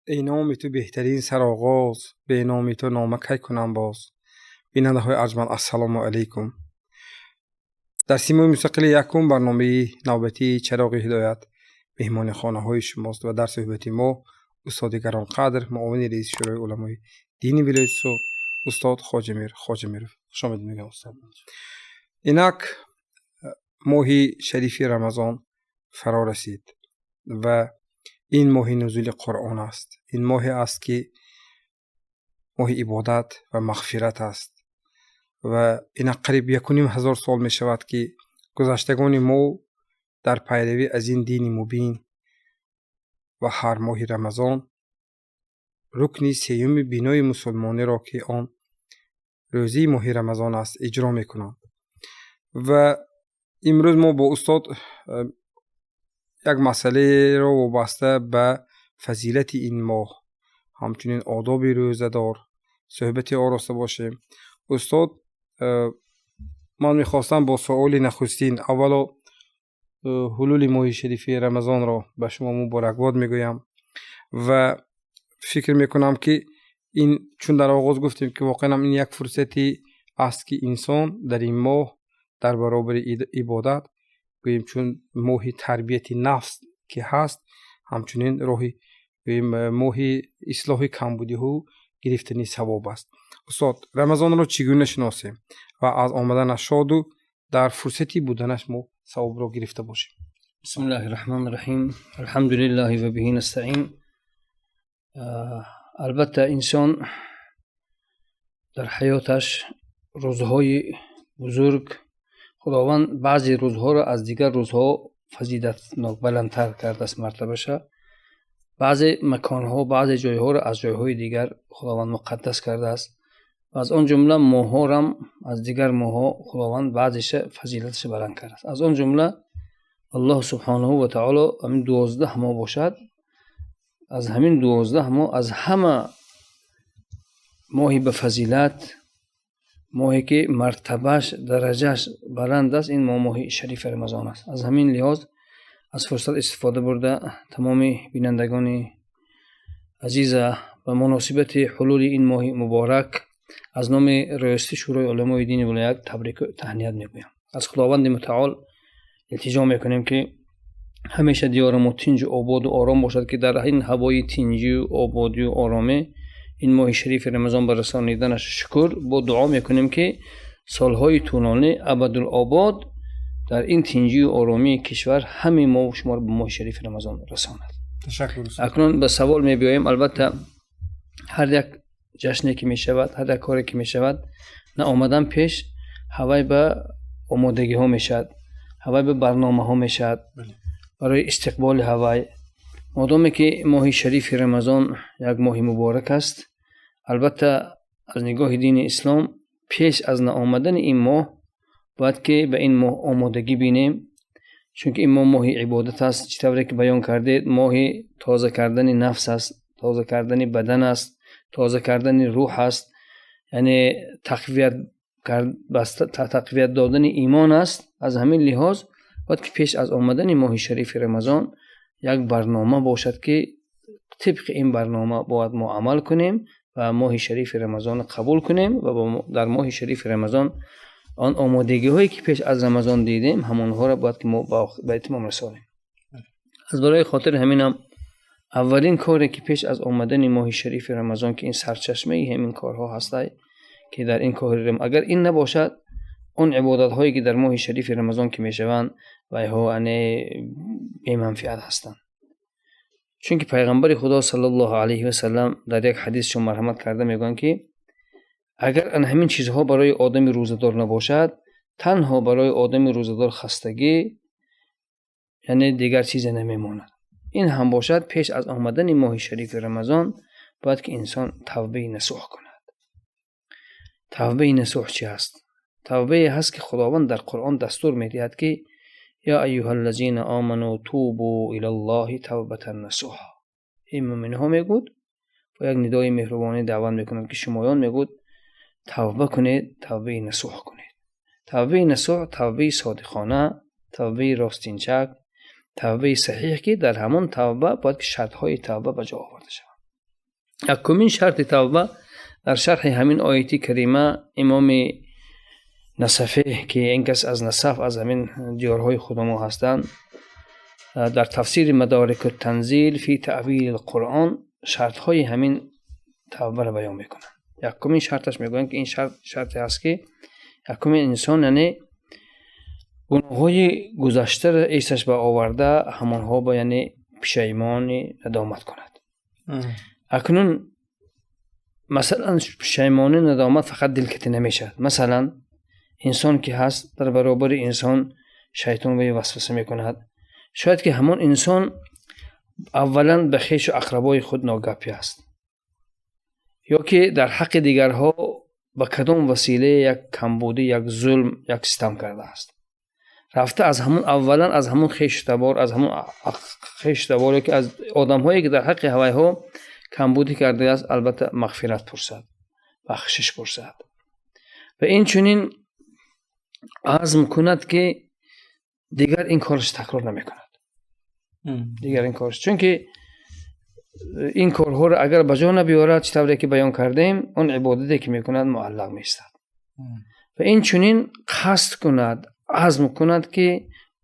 Эй номи ту беҳтарин сароғоз, бе номи ту нома кай кунам боз. Бинандаҳои арҷманд, ассалому алайкум. Дар Симои Мустақили якум барномаи навбатии «Чароғи ҳидоят» меҳмони хонаҳои шумост ва дар суҳбати мо устоди гаронқадр, муовини раиси Шӯрои уламои дини вилояти Суғд, устод Хоҷамир Хоҷамиров. Хушомадед мегӯям, устод. Инак моҳи шарифи Рамазон фаро расид ва ин моҳи нузули Қуръон аст. Ин моҳе аст, ки моҳи ибодат ва мағфират аст, ва инак қариб 1500 сол мешавад, ки гузаштагони мо дар пайравӣ аз ин дини мубин ва ҳар моҳи Рамазон рукни сеюми бинои мусулмониро, ки он рӯзии моҳи Рамазон аст, иҷро мекунанд. Ва имрӯз мо бо устод як масъалаеро вобаста ба фазилати ин моҳ, ҳамчунин одоби рӯзадор суҳбате ороста бошем. Устод, ман мехостам бо суоли нахустин аввало ҳулули моҳи шарифи Рамазонро ба шумо муборакбод мегӯям ва фикр мекунам, ки ин, чун дар оғоз гуфтем, ки воқеан ин як фурсате аст, ки инсон дар ин моҳ дар баробари ибодат, гӯем, чун моҳи тарбияти нафс ки ҳаст, ҳамчунин роҳи, гӯем, моҳи ислоҳи камбудиҳу гирифтани савоб аст. Устод, Рамазонро чӣ гуна шиносем ва аз омаданаш шоду дар фурсати буданаш мо савобро гирифта бошем? Бисмиллаҳи раҳмони раҳим, алҳамдулиллаҳи ва биҳи настаин. Албатта, инсон дар ҳаёташ рӯзҳои бузург, Худованд баъзе рӯзҳоро аз дигар рӯзҳо фазилатнок, баландтар кардааст мартабаша. Баъзе маконҳо, баъзе ҷойҳоро аз ҷойҳои дигар Худованд муқаддас кардааст ва аз он ҷумла моҳҳорам аз дигар моҳҳо Худованд баъзеша фазилаташа баланд кардааст. Аз он ҷумла Аллоҳ субҳонаҳу ва таоло ҳамин 12 моҳ бошад, аз ҳамин 12 моҳ аз ҳама моҳи ба фазилат, моҳе ки мартабааш, дараҷааш баланд аст, ин моҳ моҳи шарифи Рамазон аст. Аз ҳамин лиҳоз аз фурсат истифода бурда, тамоми бинандагони азиза ба муносибати ҳулули ин моҳи муборак аз номи Раёсати Шӯрои уламои дини вилоят табрику таҳният мегӯям. Аз Худованди Мутаол илтиҷо мекунем, ки ҳамеша диёри мо тинҷу ободу ором бошад, ки дар ин ҳавои тинҷию ободию оромӣ ин моҳи шарифи Рамазон ба расониданаш шукр бо дуо мекунем, ки солҳои тӯлонӣ абадулобод дар ин тинҷию оромии кишвар ҳамаи мо шуморо ба моҳи шарифи Рамазон расонад. Ташаккур. Акнун ба савол мебиёем. Албатта, ҳар як ҷашне ки мешавад, ҳар як коре ки мешавад, на омадан пеш ҳавай ба омодагиҳо мешавад, ҳавай ба барномаҳо мешавад барои истиқболи ҳавай. Модоме ки моҳи шарифи Рамазон як моҳи муборак аст, албатта, аз нигоҳи дини ислом пеш аз наомадани ин моҳ бояд ки ба ин моҳ омодагӣ бинем, чунки ин моҳ моҳи ибодат аст. Чӣ тавре ки баён кардед, моҳи тоза кардани нафс аст, тоза кардани бадан аст, тоза кардани рӯҳ аст, яъне тақвият додани имон аст. Аз ҳамин лиҳоз бояд ки пеш аз омадани моҳи шарифи Рамазон як барнома бошад, ки тибқи ин барнома бояд мо амал кунем ва моҳи шарифи Рамазонро қабул кунем ва дар моҳи шарифи Рамазон он омодагиҳое ки пеш аз Рамазон дидем, ҳамонҳоро бояд ки мо ба итмом расонем. Аз барои хотири ҳаминам аввалин коре ки пеш аз омадани моҳи шарифи Рамазон, ки ин сарчашмаи ҳамин корҳо ҳастай, ки дар ин кори агар ин набошад, он ибодатҳое ки дар моҳи шарифи Рамазон ки мешаванд, вайҳо ане беманфиат ҳастанд. Чунки Пайғамбари Худо саллаллоҳу алайҳи васалам дар як ҳадисшон марҳамат карда мегӯянд, ки агар ан ҳамин чизҳо барои одами рӯзадор набошад, танҳо барои одами рӯзадор хастагӣ, яъне дигар чизе намемонад. Ин ҳам бошад, пеш аз омадани моҳи шарифи Рамазон бояд ки инсон тавбаи насӯҳ кунад. Тавбаи насӯҳ чи ҳаст? Тавбае ҳаст, ки Худованд дар Қуръон дастур медиҳад, ки я айюҳаллазина оману тубу илаллоҳи тавбатан насуҳа. Эй мӯъминҳо, мегӯд, бо як нидои меҳрубонӣ даъват мекунад, ки шумоён, мегӯд, тавба кунед, тавбаи насӯҳ кунед. Тавбаи насӯҳ, тавбаи содиқона, тавбаи ростинчак, тавбаи саҳиҳ, ки дар ҳамон тавба бояд ки шартҳои тавба ба ҷо оварда шавад. Якумин шарти тавба дар шарҳи ҳамин ояти карима имоми Насафе, ки ин кас аз Насаф, аз ҳамин диёрҳои худамо ҳастанд, дар тафсири Мадорику Танзил фи таъвили Қуръон шартҳои ҳамин тавбаро баён мекунанд. Якумин шарташ мегӯянд, ки ин шарт шарте ҳаст, ки якумин инсон яъне гуноҳҳои гузаштаро эсаш ба оварда, ҳамонҳо ба яъне пушаймонӣ надомат кунад. Акнун масалан пушаймонӣ надомат фақат дилкатӣ намешавад. Масалан инсон ки ҳаст, дар баробари инсон шайтон вай васваса мекунад. Шояд ки ҳамон инсон аввалан ба хешу ақрабои худ ногапӣ аст, ё ки дар ҳаққи дигарҳо ба кадом василае як камбудӣ, як зулм, як ситам кардааст. Рафта аз ҳамон аввалан аз ҳамон хешу табор, аз ҳамон хешу табор, ки аз одамҳое ки дар ҳаққи ҳавайҳо камбудӣ кардааст, албатта мағфират пурсад, бахшиш пурсад ва инчунин азм кунад, ки дигар ин кораш такрор намекунад. Дигар ин кораш, чунки ин корҳоро агар ба ҷо набиёрад, чӣ тавре ки баён кардем, он ибодате ки мекунад муаллақ меистад. Ва инчунин қасд кунад, азм кунад, ки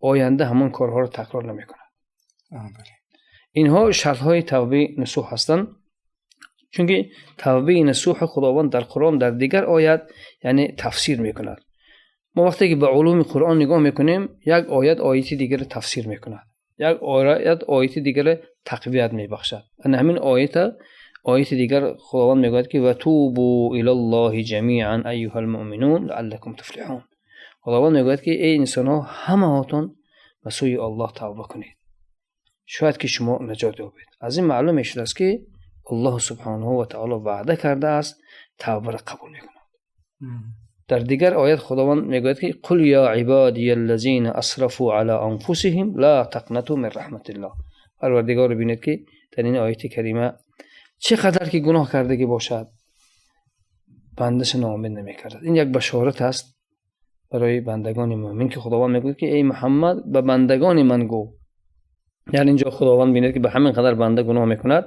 оянда ҳамон корҳоро такрор намекунад. Инҳо шартҳои тавбаи насӯҳ ҳастанд, чунки тавбаи насӯҳи Худованд дар Қуръон дар дигар оят яъне тафсир мекунад. Мо вақте ки ба улуми Қуръон нигоҳ мекунем, як оят ояти дигарро тафсир мекунад, як оят ояти дигарро тақвият мебахшад. Ана ҳамин оята ояти дигар Худованд мегӯяд, ки ва тубу илаллоҳи ҷамиан айюҳал муъминун лааллакум туфлиҳун. Худованд мегӯяд, ки эй инсонҳо, ҳамаҳотон ба сӯи Аллоҳ тавба кунед, шояд ки шумо наҷот ёбед. Аз ин маълум мешудааст, ки Аллоҳ субҳонаҳу ва таоло ваъда кардааст, тавбаро қабул мекунад. Дар дигар оят Худованд мегӯяд, ки қул ё ибодия аллазина асрафу ала анфусиҳим ла тақнату мин раҳматиллоҳ. Парвардигорро бинед, ки дар ин ояти карима чӣ қадар ки гуноҳ кардагӣ бошад, бандаша ноумед намекардад. Ин як башорат аст барои бандагони мӯмин, ки Худованд мегӯяд, ки эй Муҳаммад, ба бандагони ман гӯ. Дар ин ҷо Худованд бинед, ки ба ҳамин қадар банда гуноҳ мекунад,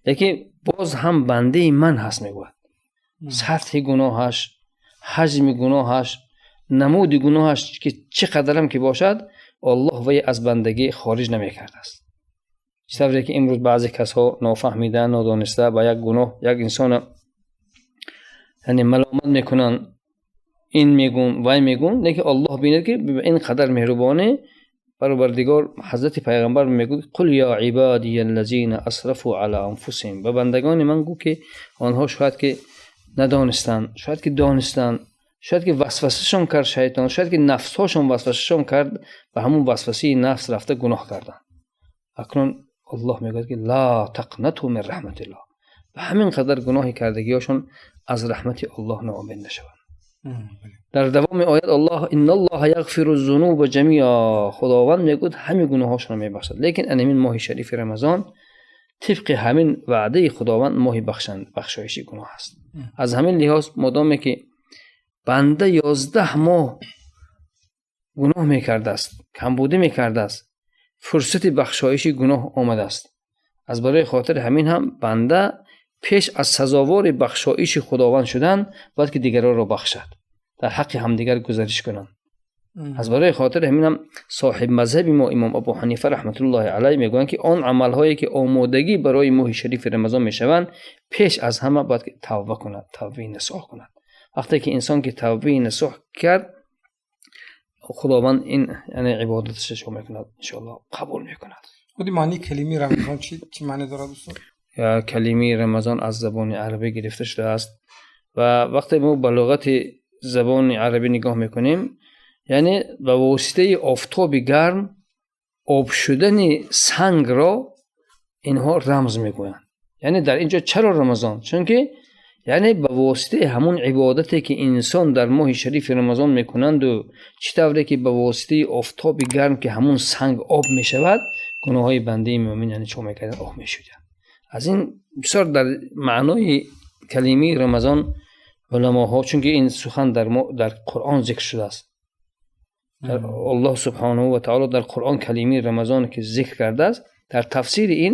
лекин боз ҳам бандаи ман ҳаст мегӯяд. Сатҳи гуноҳаш, ҳаҷми гуноҳаш, намуди гуноҳаш ки чӣ қадарам ки бошад, Аллоҳ вай аз бандагӣ хориҷ намекардааст. Чӣ тавре ки имрӯз баъзе касҳо нофаҳмида, нодониста ба як гуноҳ як инсона яъне маломат мекунанд, ин мегӯн, вай мегӯн, лекин Аллоҳ бинед, ки ин қадар меҳрубонӣ Парвардигор ҳазрати пайғамбар мегӯяд: қул ё ибодия аллазина асрафу ала анфусиҳим, ба бандагони ман гӯ, ки онҳо шояд ки надонистанд, шояд ки донистанд, шояд ки васвасашон кард шайтон, шояд ки нафсҳошон васвасашон кард, ба ҳамон васвасаи нафс рафта гуноҳ карданд. Акнун Аллоҳ мегӯяд, ки ла тақнату мин раҳматиллоҳ, ба ҳамин қадар гуноҳи кардагиҳошон аз раҳмати Аллоҳ ноумед нашаванд. Дар давоми оят Аллоҳ инналлоҳа яғфиру зунуба ҷамиа, Худованд мегӯяд, ҳамин гуноҳҳошонро мебахшад. Лекин ана ҳамин моҳи шарифи Рамазон тибқи ҳамин ваъдаи Худованд моҳи бахшоиши гуноҳ аст. Аз ҳамин лиҳоз модоме ки банда 11 моҳ гуноҳ мекардааст, камбудӣ мекардааст, фурсати бахшоиши гуноҳ омадааст. Аз барои хотири ҳамин ҳам банда пеш аз сазовори бахшоиши Худованд шудан бояд ки дигаронро бахшад, дар ҳаққи ҳамдигар гузариш кунанд. Аз барои хотири ҳамин ҳам соҳиб мазҳаби мо имом Абу Ҳанифа раҳматуллоҳи алайҳ мегӯянд, ки он амалҳое ки омодагӣ барои моҳи шарифи Рамазон мешаванд, пеш аз ҳама бояд ки тавба кунад, тавбаи насӯҳ кунад. Вақте ки инсон ки тавбаи насӯҳ кард, Худованд ин яъне ибодаташро чӣ мекунад? Иншоаллоҳ қабул мекунад. Худи маънии калимаи Рамазон чӣ маъне дорад, устод? Калимаи Рамазон аз забони арабӣ гирифта шудааст ва вақте мо ба луғати забони арабӣ нигоҳ мекунем, яъне ба воситаи офтоби гарм об шудани сангро инҳо рамз мегӯянд. Яъне дар ин ҷо чаро Рамазон? Чунки яъне ба воситаи ҳамон ибодате ки инсон дар моҳи шарифи Рамазон мекунанду, чӣ тавре ки ба воситаи офтоби гарм ки ҳамон санг об мешавад, гуноҳҳои бандаи мӯмин яъне чӣ мекарданд? Об мешуданд. Аз ин бисёр дар маънои калимаи Рамазон уламоҳо, чунки ин сухан дар Қуръон зикр шудааст, Аллоҳ субҳонаҳу ва таоло дар Қуръон калимаи Рамазон ки зикр кардааст, дар тафсири ин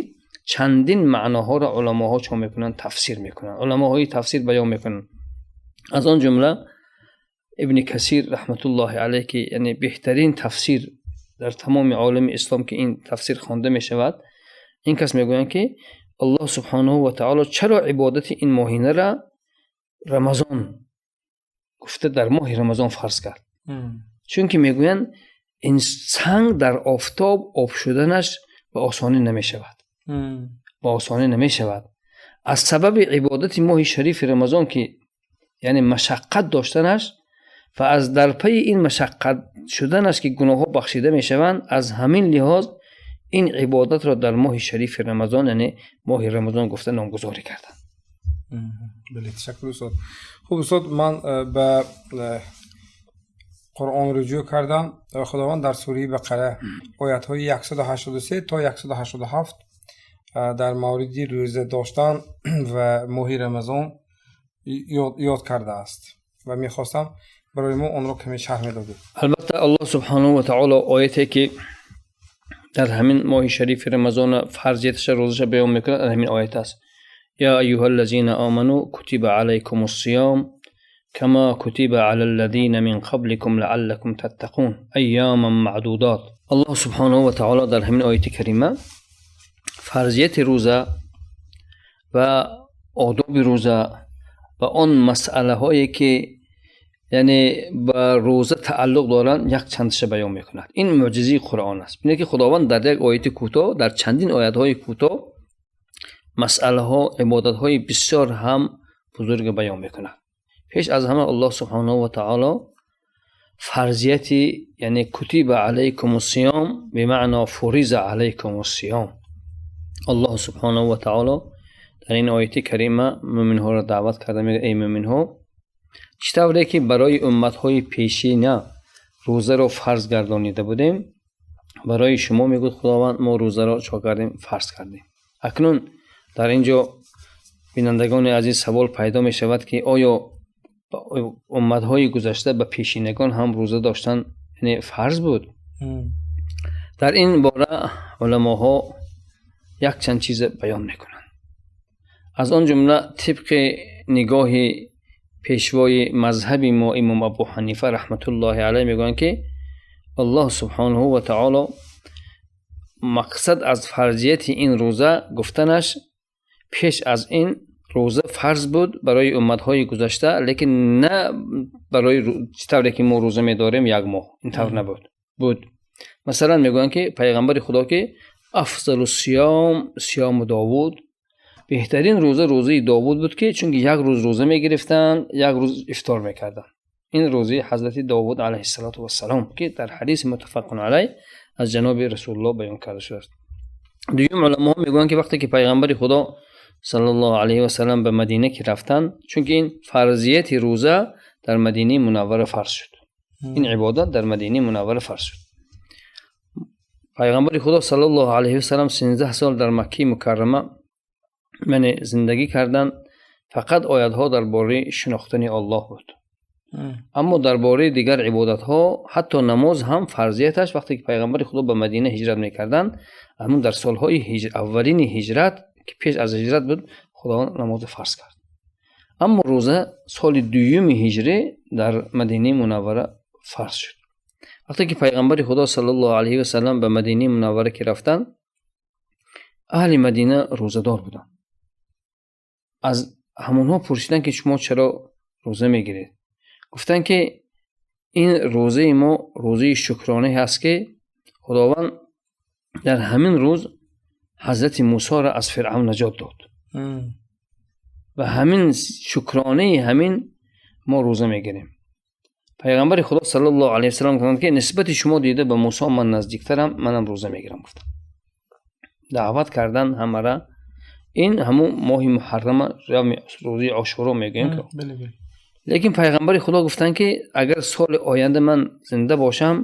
Чандин маъноҳоро уламоҳо чо мекунанд, тафсир мекунанд, уламоҳои тафсир баён мекунанд. Аз он ҷумла Ибни Касир раҳматуллоҳи алайҳ, ки яъне беҳтарин тафсир дар тамоми олами ислом, ки ин тафсир хонда мешавад, ин кас мегӯянд, ки Аллоҳ субҳонаҳу ва таоло чаро ибодати ин моҳинаро Рамазон гуфта дар моҳи Рамазон фарз кард? Чунки мегӯянд, ин санг дар офтоб об шуданаш ба осонӣ намешавад, ба осонӣ намешавад. Аз сабаби ибодати моҳи шарифи Рамазон, ки яъне машаққат доштанаш ва аз дар пайи ин машаққат шуданаш, ки гуноҳҳо бахшида мешаванд, аз ҳамин лиҳоз ин ибодатро дар моҳи шарифи Рамазон, яъне моҳи Рамазон гуфта номгузорӣ карданд. Бале, ташаккур, устод. Хуб, устод, ман ба Қуръон руҷӯъ кардам ва Худованд дар сураи Бақара оятҳои 183 то 187 дар мавриди рӯза доштан ва моҳи Рамазон ёд кардааст ва мехостам барои мо онро каме шарҳ медодед. Албатта, Аллоҳ субҳонаҳу ва таоло ояте, ки дар ҳамин моҳи шарифи Рамазона фарзияташа, рӯзаша баён мекунад, дар ҳамин оят аст: «Я айюҳа ллазина оману кутиба алайкум ссиём кама кутиба ала ллазина мин қабликум лааллакум таттақун айёман маъдудот». Аллоҳ субҳонаҳу ва таоло дар ҳамин ояти карима фарзияти рӯза ва одоби рӯза ва он масъалаҳое, ки яъне ба рӯза тааллуқ доранд, як чандша баён мекунад. Ин мӯъҷизаи Қуръон аст. Бинед, ки Худованд дар як ояти кӯтоҳ, дар чандин оятҳои кӯтоҳ масъалаҳо, ибодатҳои бисёр ҳам бузурга баён мекунад. Пеш аз ҳама Аллоҳ субҳонаҳу ва таоло фарзияти, яъне кутиба алайкум ссиём бимаъно фуриза алайкум ссиём. Аллоҳ субҳонаҳу ва таоло дар ин ояти карима мӯминҳоро даъват карда мегӯяд: «Эй мӯминҳо, чӣ тавре ки барои умматҳои пешина рӯзаро фарз гардонида будем, барои шумо, мегӯяд Худованд, мо рӯзаро чо кардем? Фарз кардем». Акнун дар ин ҷо, бинандагони азиз, савол пайдо мешавад, ки оё умматҳои гузашта, ба пешинагон ҳам рӯза доштан яъне фарз буд? Дар ин бора уламоҳо якчанд чиз баён мекунанд. Аз он ҷумла тибқи нигоҳи пешвои мазҳаби мо, имом Абу Ҳанифа раҳматуллоҳи алайҳ, мегӯянд, ки Аллоҳ субҳонаҳу ва таоло мақсад аз фарзияти ин рӯза гуфтанаш, пеш аз ин рӯза фарз буд барои умматҳои гузашта, лекин на барои чӣ тавре ки мо рӯза медорем як моҳ, ин тавр набуд. Буд, масалан, мегӯянд, ки пайғамбари Худо, ки афзалу сиём сиёму Довуд, беҳтарин рӯза рӯзаи Довуд буд, ки чунки як рӯз рӯза мегирифтанд, як рӯз ифтор мекарданд. Ин рӯзаи ҳазрати Довуд алайҳиссалоту вассалом, ки дар ҳадиси муттафақун алайҳ аз ҷаноби Расулуллоҳ баён карда шудааст. Дуюм, уламоҳо мегӯянд, ки вақте ки пайғамбари Худо саллаллоҳу алайҳи васалам ба Мадина ки рафтанд, чунки ин фарзияти рӯза дар Мадинаи Мунаввара фарз шуд, ин ибодат дар Мадинаи Мунаввара фарз шуд. Пайғамбари Худо саллаллоҳу алайҳи васалам 13 сол дар Маккаи Мукаррама, яъне, зиндагӣ карданд. Фақат оятҳо дар бораи шинохтани Оллоҳ буд, аммо дар бораи дигар ибодатҳо, ҳатто намоз ҳам фарзияташ, вақте ки пайғамбари Худо ба Мадина ҳиҷрат мекарданд, ҳамун дар солҳои аввалини ҳиҷрат, ки пеш аз ҳиҷрат буд, Худованд намозро фарз кард. Аммо рӯза соли дуюми ҳиҷрӣ дар Мадинаи Мунаввара фарз шуд. Вақте ки пайғамбари Худо саллаллоҳу алайҳи васалам ба Мадинаи Мунаввара ки рафтанд, аҳли Мадина рӯзадор буданд. Аз ҳамонҳо пурсиданд, ки шумо чаро рӯза мегиред? Гуфтанд, ки ин рӯзаи мо рӯзаи шукронае ҳаст, ки Худованд дар ҳамин рӯз ҳазрати Мусоро аз Фиръавн наҷот дод ва ҳамин шукронаи ҳамин мо рӯза мегирем. Пайғамбари Худо саллаллоҳу алайҳи васалам гуфтанд, ки нисбати шумо дида ба Мусо ман наздиктарам, манам рӯза мегирам, гуфтанд. Даъват кардан ҳамара. Ин ҳамун моҳи муҳаррама, рӯзи Ошуро мегӯем. Лекин пайғамбари Худо гуфтанд, ки агар соли оянда ман зинда бошам,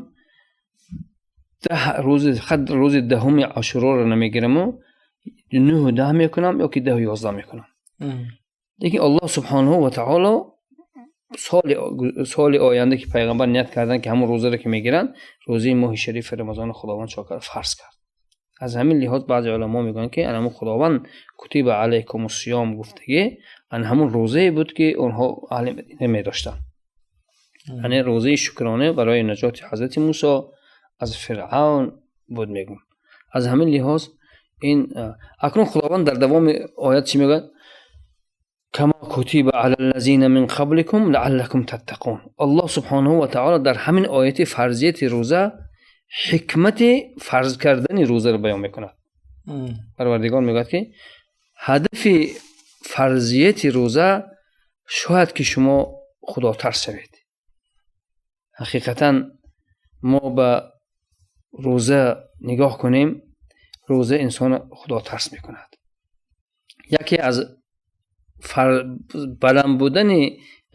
10 рӯзи, фақат рӯзи 10-уми Ошуроро намегираму нӯҳу 10 мекунам ё ки 10-у 11 мекунам. Лекин Аллоҳ субҳонаҳу ва таоло соли оянда, ки пайғамбар ният карданд, ки ҳамон рӯзаро ки мегиранд, рӯзаи моҳи шарифи Рамазони Худованд чо кард? Фарз кард. Аз ҳамин лиҳоз баъзе уламо мегӯянд, ки ана Худованд кутиба алайкум сиём гуфтагӣ ана ҳамун рӯзае буд, ки онҳо аҳли Мадина медоштанд. Яъне рӯзаи шукрона барои наҷоти ҳазрати Мусо аз Фиръавн буд, мегӯм. Аз ҳамин лиҳоз ин акнун Худованд дар давоми оят чӣ мегӯяд? Кама кутиба ала ллазина мин қабликум лааллакум таттақун. Аллоҳ субҳонаҳу ва таъоло дар ҳамин ояти фарзияти рӯза ҳикмати фарз кардани рӯзаро баён мекунад. Парвардигор мегӯяд, ки ҳадафи фарзияти рӯза шояд ки шумо худотарс шавед. Ҳақиқатан мо ба рӯза нигоҳ кунем, рӯза инсонро худотарс мекунад. Яке аз баланд будани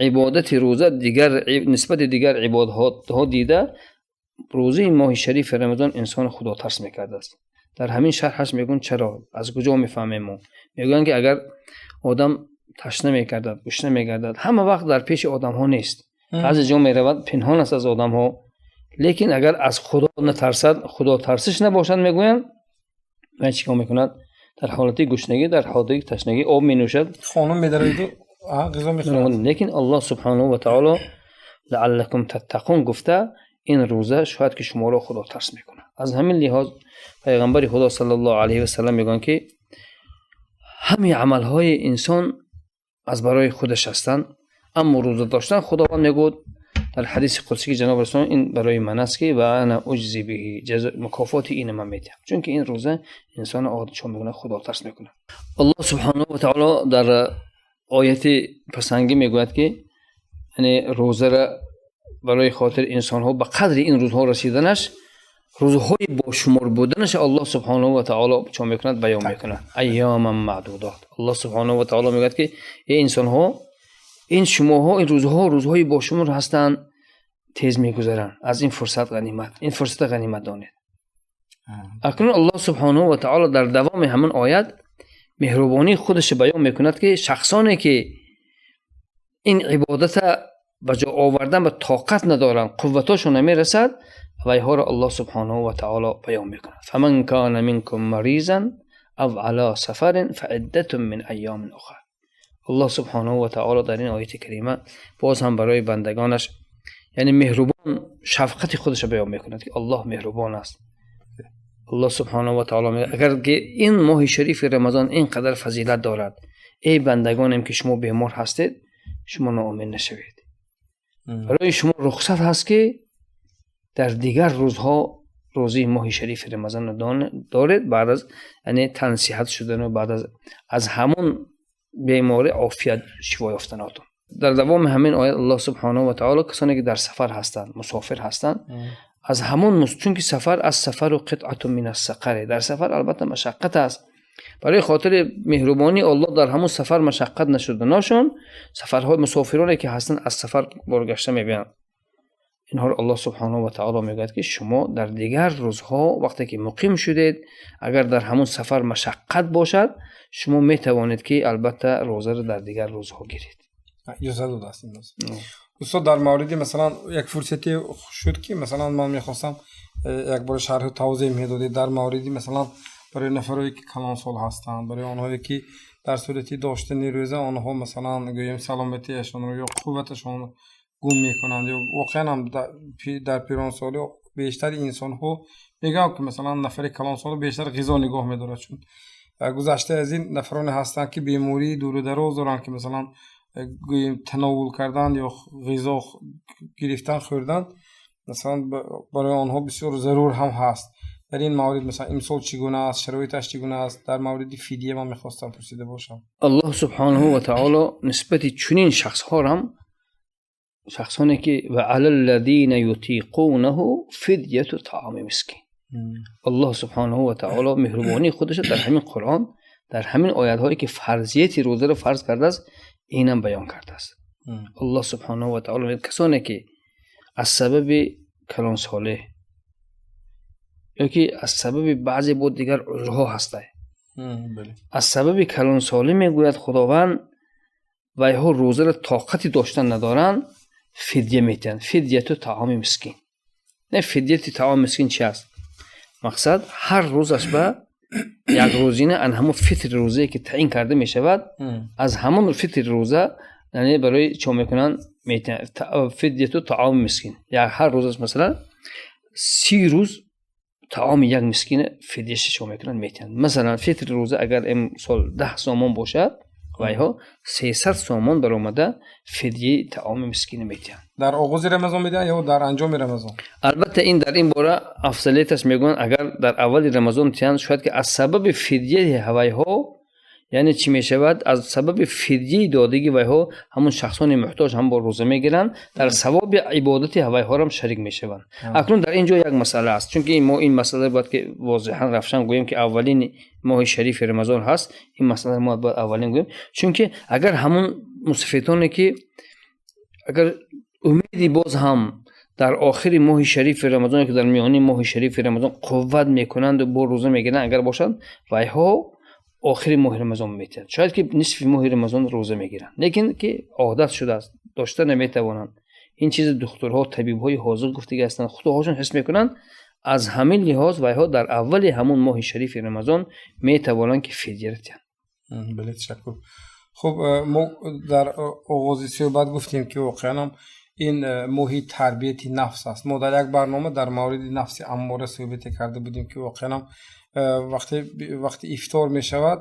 ибодати рӯза дигар нисбати дигар ибодатҳо дида, рӯзаи моҳи шарифи Рамазон инсонро худотарс мекардааст. Дар ҳамин шарҳаш мегӯянд, чаро, аз куҷо мефаҳмем мо? Мегӯянд, ки агар одам ташна мегардад, гушна мегардад, ҳама вақт дар пеши одамҳо нест, баъзе ҷо меравад, пинҳон аст аз одамҳо. Лекин агар аз Худо натарсад, худотарсиш набошад, мегӯянд, вай чӣ кор мекунад? Дар ҳолати гушнагӣ, дар ҳолати ташнагӣ об менӯшад, хонум медароиду ғизо мехӯрад. Лекин Аллоҳ субҳонаҳу ва таъоло лааллакум таттақун гуфта, ин рӯза шояд ки шуморо худотарс мекунад. Аз ҳамин лиҳоз пайғамбари Худо саллаллоҳу алайҳи васаллам мегӯянд, ки ҳамаи амалҳои инсон аз барои худаш ҳастанд, аммо рӯза доштан, Худованд мегӯяд дар ҳадиси қудсӣ, ки ҷаноб расул, ин барои ман аст, ки ва ана уҷзи биҳи, мукофоти ина ман медиҳам, чунки ин рӯза инсонро чо мекунад? Худотарс мекунад. Аллоҳ субҳонаҳу ва таъоло дар ояти пасангӣ мегӯяд, ки яъне рӯзара барои хотири инсонҳо ба қадри ин рӯзҳо расиданаш, рӯзҳои бошумор буданаш Аллоҳ субҳонаҳу ва таъоло чо мекунад? Баён мекунад. Айёман маъдудот. Аллоҳ субҳонаҳу ва таъоло мегӯяд, ки эй инсонҳо, ин шумоҳо, ин рӯзҳо рӯзҳои бошумор ҳастанд, тез мегузаранд, аз ин фурсат ғанимат, ин фурсата ғанимат донед. Акнун Аллоҳ субҳонаҳу ва таъоло дар давоми ҳамин оят меҳрубонии худашро баён мекунад, ки шахсоне ки ин ибодата ба ҷо овардан ба тоқат надоранд, қувватошон намерасад, вайҳоро Аллоҳ субҳонаҳу ва таъоло баён мекунад: фаман кана минкум маризан ав ала сафарин фаиддатун мин айёмин ухар. Аллоҳ субҳонаҳу ва таъоло дар ин ояти карима боз ҳам барои бандагонаш, яъне меҳрубон, шафқати худашро баён мекунад, ки Аллоҳ меҳрубон аст. Аллоҳ субҳонаҳу ва таъоло мегӯяд, агар ки ин моҳи шарифи Рамазон ин қадар фазилат дорад, эй бандагонем, ки шумо бемор ҳастед, шумо ноумед нашавед, барои шумо рухсат ҳаст, ки дар дигар рӯзҳо рӯзаи моҳи шарифи Рамазонро доред, баъд аз яъне тансиҳат шудану баъд аз ҳамон беморӣ офият шифо ёфтанотон. Дар давоми ҳамин оят Аллоҳ субҳонаҳу ва таъоло касоне ки дар сафар ҳастанд, мусофир ҳастанд, аз ҳамон, чунки сафар ас-сафару қитъатун мин ас-сақаре, дар сафар албатта машаққат аст, барои хотири меҳрубонии Аллоҳ дар ҳамон сафар машаққат нашуданошон, сафарҳои мусофироне ки ҳастанд, аз сафар баргашта мебиёнд, инҳоро Аллоҳ субҳонаҳу ва таъоло мегӯяд, ки шумо дар дигар рӯзҳо вақте ки муқим шудед, агар дар ҳамон сафар машаққат бошад, шумо метавонед, ки албатта рӯзаро дар дигар рӯзҳо гиред. Иҷоза додааст. Устод, дар мавриди масалан як фурсате шуд, ки масалан ман мехостам як бор шарҳу тавзеҳ медодед дар мавриди масалан барои нафарое ки калонсол ҳастанд, барои онҳое ки дар сурати доштани рӯза онҳо масалан гӯем саломатиашонро ё қувваташонро гум мекунанд, ё воқеан ҳам дар пиронсолӣ бештари инсонҳо мегӯям, ки масалан нафари калонсоло бештар ғизо нигоҳ медорад, чун гузашта аз ин нафароне ҳастанд, ки бемории дуру дароз доранд, ки масалан гӯем тановул кардан ё ғизо гирифтан, хӯрдан масалан барои онҳо бисёр зарур ҳам ҳаст. Дар ин маврид масалан имсол чӣ гуна аст, шароиташ чӣ гуна аст? Дар мавриди фидия ман мехостам пурсида бошам. Аллоҳ субҳонаҳу ва таъоло нисбати чунин шахсҳорам, шахсоне ки ва ала ллазина ютиқунаҳу фидяту таоми мискин, Аллоҳ субҳонаҳу ва таъоло меҳрубонии худашро дар ҳамин Қуръон, дар ҳамин оятҳое ки фарзияти рӯзаро фарз кардааст, инам баён кардааст. Аллоҳ субҳонаҳу ва таъоло мегӯяд, касоне ки аз сабаби калонсолӣ ё ки аз сабаби баъзе бо дигар узрҳо ҳастай, аз сабаби калонсолӣ, мегӯяд Худованд, вайҳо рӯзаро тоқати доштан надоранд, фидя метиҳанд, фидяту таоми мискин. Не, фидяти таоми мискин чи аст? Мақсад ҳар рӯзаш ба як рӯзина ан ҳамон фитри рӯзае ки таъин карда мешавад, аз ҳамон фитри рӯза яъне барои чӣ мекунанд? Фидяту таоми мискин. Як ҳар рӯзаш масалан 30 рӯз таоми як мискина фидяш чӣ мекунанд? Метиҳанд. Масалан фитри рӯза агар имсол 10 сомон бошад, вайҳо 300 сомон баромада фидяи таоми мискина метиҳанд. Дар оғози Рамазон медиҳанд ё дар анҷоми Рамазон? Албатта ин дар ин бора афзалияташ мегӯянд, агар дар аввали Рамазон тиҳанд, шояд ки аз сабаби фидяи вайҳо, яъне чӣ мешавад? Аз сабаби фидяи додагӣ вайҳо ҳамон шахсони муҳтоҷ ҳам бо рӯза мегиранд, дар савоби ибодати вайҳоам шарик мешаванд. Акнун дар ин ҷо як масъала аст, чунки мо ин масъала бояд ки возеҳан равшан гӯем ки аввалини моҳи шарифи Рамазон ҳаст, ин масъала мо бояд аввалин гӯем, чунки агар ҳамон мусафидоне ки агар умеди боз ҳам дар охири моҳи шарифи Рамазон ки дар миёни моҳи шарифи Рамазон қувват мекунанду бо рӯза мегиранд, агар бошанд, вайҳо охири моҳи Рамазон метиҳанд. Шояд ки нисфи моҳи Рамазон рӯза мегиранд, лекин ки одат шудааст, дошта наметавонанд. Ин чизи духтурҳо, табибҳои ҳозир гуфтагӣ ҳастанд, худоҳошон ҳис мекунанд. Аз ҳамин лиҳоз вайҳо дар аввали ҳамон моҳи шарифи Рамазон метавонанд ки фидя диҳанд. Бале, ташаккур. Хуб, мо дар оғози суҳбат гуфтем ки воқеан ҳам ин моҳи тарбияти нафс аст. Мо дар як барнома дар мавриди нафси аммора суҳбате карда будем ки воқеан ҳам вақти ифтор мешавад,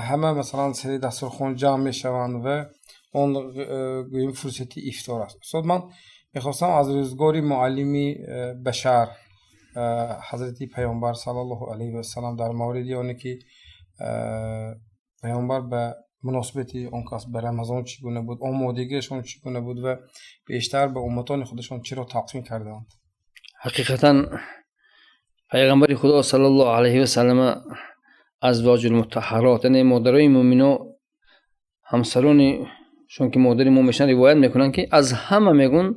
ҳама масалан сари дастурхон ҷамъ мешаванд ва он гӯем фурсати ифтор аст. Устод, ман мехостам аз рӯзгори муаллими башар ҳазрати Паёмбар саллаллоҳу алайҳи васалам дар мавриди оне ки Паёмбар ба муносибати он кас ба Рамазон чӣ гуна буд, омодагиашон чӣ гуна буд ва бештар ба умматони худашон чиро талқин кардаанд? Ҳақиқатан пайғамбари Худо саллаллоҳу алайҳи васаллама азвоҷул мутаҳҳарот, яъне модарои мӯмино, ҳамсаронишон ки модари мо мешаванд, ривоят мекунанд ки аз ҳама мегӯн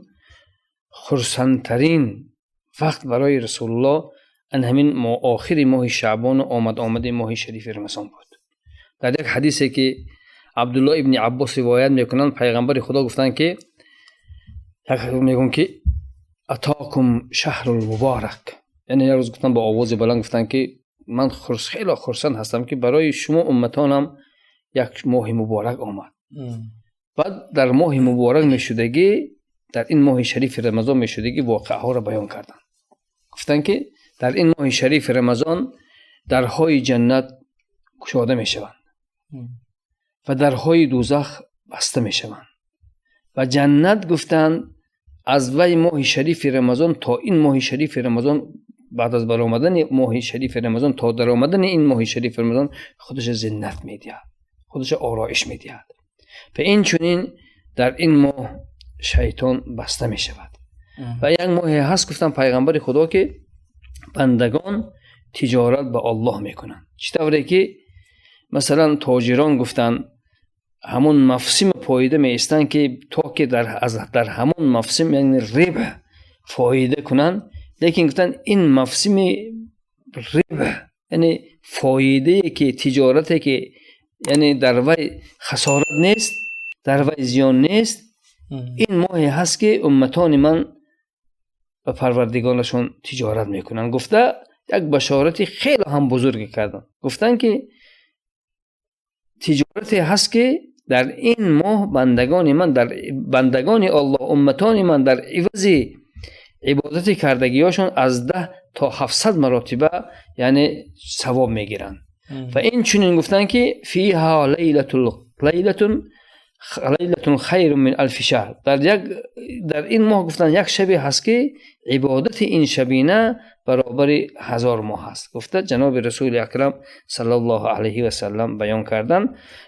хурсандтарин вақт барои Расулуллоҳ ан ҳамин охири моҳи Шаъбону омад-омади моҳи шарифи Рамазон буд. Дар як ҳадисе ки Абдуллоҳ ибни Аббос ривоят мекунанд, пайғамбари Худо гуфтанд ки мегӯн ки атокум шаҳрул муборак, яъне як рӯз гуфтанд бо овози баланд гуфтанд ки ман хело хурсанд ҳастам ки барои шумо умматонам як моҳи муборак омад. Баъд дар моҳи муборак мешудагӣ, дар ин моҳи шарифи Рамазон мешудагӣ воқеаҳоро баён карданд. Гуфтанд ки дар ин моҳи шарифи Рамазон дарҳои ҷаннат кушода мешаванд ва дарҳои дӯзах баста мешаванд ва ҷаннат гуфтанд аз вай моҳи шарифи Рамазон то ин моҳи шарифи Рамазон, баъд аз баромадани моҳи шарифи Рамазон то даромадани ин моҳи шарифи Рамазон худашо зиннат медиҳад, худашо ороиш медиҳад. Ва инчунин дар ин моҳ шайтон баста мешавад. Ва як моҳе ҳаст, гуфтанд пайғамбари Худо, ки бандагон тиҷорат ба Аллоҳ мекунанд. Чӣ тавре ки масалан тоҷирон гуфтанд ҳамон мавсим фоида меистанд ки то ки дар ҳамон мавсим яъне рибҳ фоида кунанд, лекин гуфтанд ин мавсими рибҳ, яъне фоидае ки тиҷорате ки яъне дар вай хасорат нест, дар вай зиён нест, ин моҳе ҳаст ки умматони ман ба парвардигорашон тиҷорат мекунанд. Гуфта як башорати хеле ҳам бузурге карданд. Гуфтанд ки тиҷорате ҳаст ки дар ин моҳ бандагони ман, дар бандагони Аллоҳ, умматони ман дар ивази ибодати кардагиҳошон аз 10 то 700 маротиба яъне савоб мегиранд. Ва инчунин гуфтанд ки фиҳа лайлатун хайрун мин алфи шаҳр. Дар ин моҳ гуфтанд як шабе ҳаст ки ибодати ин шабина баробари 1000 моҳ аст. Гуфта ҷаноби Расули Акрам саллаллоҳу алайҳи васаллам баён карданд.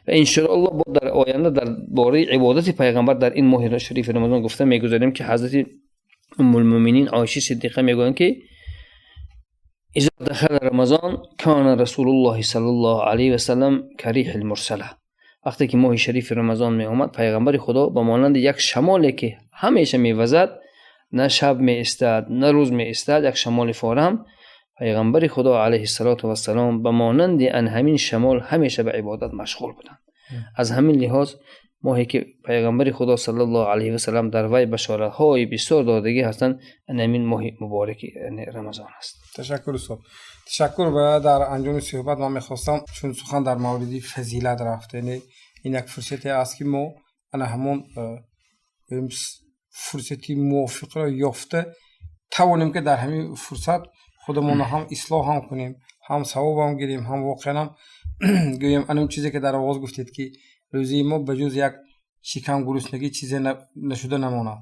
Ва иншоаллоҳ бо дар оянда дар бораи ибодати пайғамбар дар ин моҳи шарифи Рамазон гуфта мегузарем ки ҳазрати Уммулмӯминин Оиша Сиддиқа мегӯянд ки изо дахала Рамазон кана Расулуллоҳи саллаллоҳу алайҳи васаллам кариҳил мурсала. Вақте ки моҳи шарифи Рамазон меомад, пайғамбари Худо ба монанди як шамоле ки ҳамеша мевазад, на шаб меистад, на рӯз меистад, як шамоли форам, пайғамбари Худо алайҳиссалоту вассалом ба монанди ан ҳамин шамол ҳамеша ба ибодат машғул буданд. Аз ҳамин лиҳоз Моҳе ки пайғамбари Худо саллаллоҳу алайҳи васаллам дар вай башоратҳои бисёр додагӣ ҳастанд, ҳамин моҳи мубораки, яъне Рамазон аст. Ташаккур, устод, ташаккур. Ва дар анҷоми суҳбат ман мехостам, чун сухан дар мавриди фазилат рафт, яъне ин як фурсате аст, ки мо ана ҳамон фурсати мувофиқро ёфта тавонем, ки дар ҳамин фурсат худамонро ҳам ислоҳ ҳам кунем, ҳам савобам гирем, ҳам воқеан ҳам гӯем анон чизе ки дар оғоз гуфтед, ки рӯзии мо ба ҷуз як шикам гуруснагӣ чизе нашуда намонад,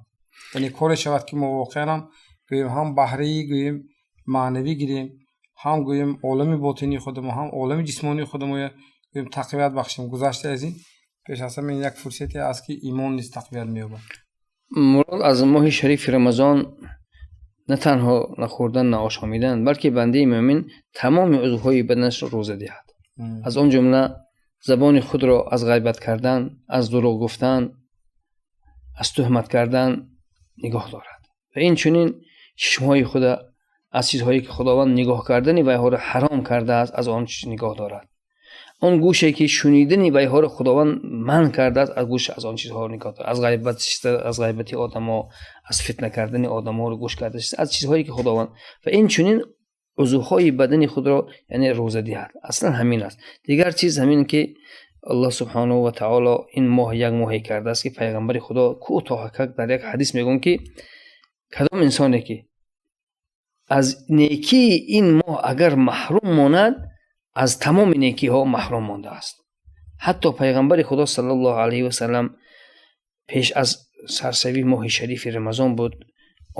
яъне коре шавад, ки мо воқеан ҳам гӯем ҳам баҳраи гӯем маънавӣ гирем, ҳам гӯем олами ботинии худамо, ҳам олами ҷисмонии худамо гӯем тақвият бахшем. Гузашта аз ин, пеш аз ҳама ин як фурсате аст, ки имон низ тақвият меёбад. Мурод аз моҳи шарифи Рамазон на танҳо нахӯрдан, наошомидан, балки бандаи мӯмин тамоми узвҳои баданашро рӯза диҳад, аз он ҷумла забони худро аз ғайбат кардан, аз дурӯғ гуфтан, аз туҳмат кардан нигоҳ дорад ва инчунин чишмҳои худа аз чизҳое ки Худованд нигоҳ кардани вайҳоро ҳаром кардааст, аз он чиз нигоҳ дорад, он гӯше ки шунидани вайҳоро Худованд манъ кардааст, аз гӯш аз он чизҳо нигоҳ дорад, аз ғайбат, аз ғайбати одамо, аз фитна кардани одаморо гӯш карда, аз чизҳое ки Худованд, ва инчунин узвҳои бадани худро, яъне, рӯза диҳад. Аслан ҳамин аст. Дигар чиз ҳамин ки Аллоҳ субҳонаҳу ва таоло ин моҳ як моҳе кардааст, ки пайғамбари Худо кӯтоҳакак дар як ҳадис мегӯянд, ки кадом инсоне ки аз некии ин моҳ агар маҳрум монад, аз тамоми некиҳо маҳрум мондааст. Ҳатто пайғамбари Худо саллаллоҳу алайҳи васаллам пеш аз сарсавии моҳи шарифи Рамазон буд,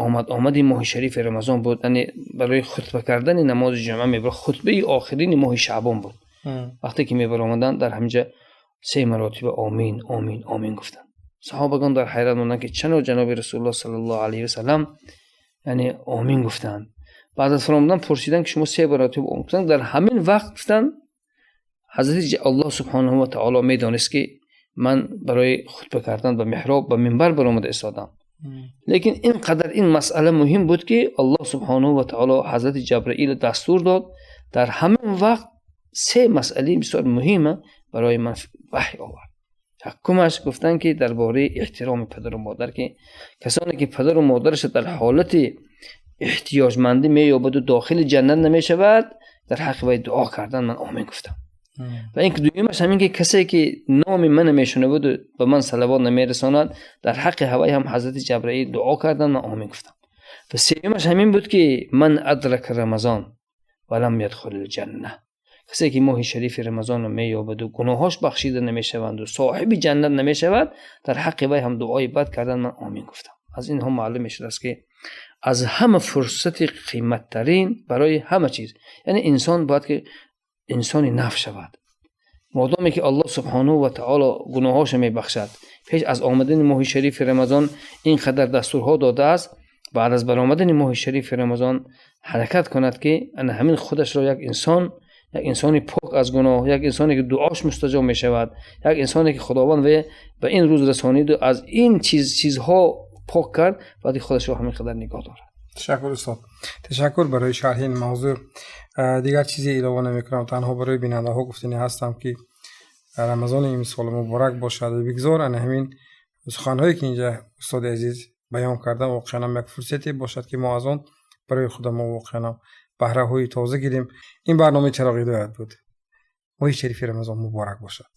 омад омади моҳи шарифи Рамазон буд, яъне барои хутба кардани намози ҷумъа мебар, хутбаи охирини моҳи Шаъбон буд. Вақте ки мебаромаданд, дар ҳаминҷа се маротиба «Омин, омин, омин» гуфтанд. Саҳобагон дар ҳайрат монданд, ки чаро ҷаноби Расулуллоҳ саллаллоҳу алайҳи васаллам, яъне, «Омин» гуфтанд. Баъд аз фаромадан пурсиданд, ки шумо се маротиба гуфтанд. Дар ҳамин вақт гуфтанд, ҳазрати Аллоҳ субҳонаҳу ва таоло медонист, ки ман барои хутба кардан ба меҳроб, ба минбар баромада истодам, лекин ин қадар ин масъала муҳим буд, ки Аллоҳ субҳонаҳу ва таоло ҳазрати Ҷабраил дастур дод, дар ҳамин вақт се масъалаи бисёр муҳима барои ман ваҳй овард. Якумаш гуфтанд, ки дар бораи эҳтироми падару модар, ки касоне ки падару модараша дар ҳолати эҳтиёҷмандӣ меёбаду дохили ҷаннат намешавад, дар ҳаққи вай дуо кардан, ман «Омин» гуфтам. Ва ин дуюмаш ҳамин ки касе ки номи мана мешунаваду ба ман салавот намерасонад, дар ҳаққи ҳавай ҳам ҳазрати Ҷабраил дуо кардан, ман «Омин» гуфтам. Ва сеюмаш ҳамин буд, ки ман адрака Рамазон ва лам ядхулил ҷанна, касе ки моҳи шарифи Рамазонро меёбаду гуноҳош бахшида намешаванду соҳиби ҷаннат намешавад, дар ҳаққи вай ҳам дуои бад кардан, ман «Омин» гуфтам. Аз инҳо маълум мешудааст, ки аз ҳама фурсати қиматтарин барои ҳама чиз, яъне инсон бояд ки инсони нав шавад. Модоме ки Аллоҳ субҳонаҳу ва таоло гуноҳҳошо мебахшад, пеш аз омадани моҳи шарифи Рамазон ин қадар дастурҳо додааст, баъд аз баромадани моҳи шарифи Рамазон ҳаракат кунад, ки ана ҳамин худашро як инсон, як инсони пок аз гуноҳ, як инсоне ки дуош мустаҷоб мешавад, як инсоне ки Худованд ба ин рӯз расониду аз ин чизҳо пок кард, баъди худашро ҳамин қадар нигоҳ дорад. Ташаккур, устод, ташаккур барои шарҳи ин мавзӯъ. Дигар чизе илова намекунам, танҳо барои бинандаҳо гуфтанӣ ҳастам, ки Рамазони имсол муборак бошад ва бигзор ана ҳамин суханҳое ки инҷа устоди азиз баён кардан, воқеанам як фурсате бошад, ки мо аз он барои худамо воқеанам баҳраҳои тоза гирем. Ин барномаи «Чароғи ҳидоят» буд. Моҳи шарифи Рамазон муборак бошад.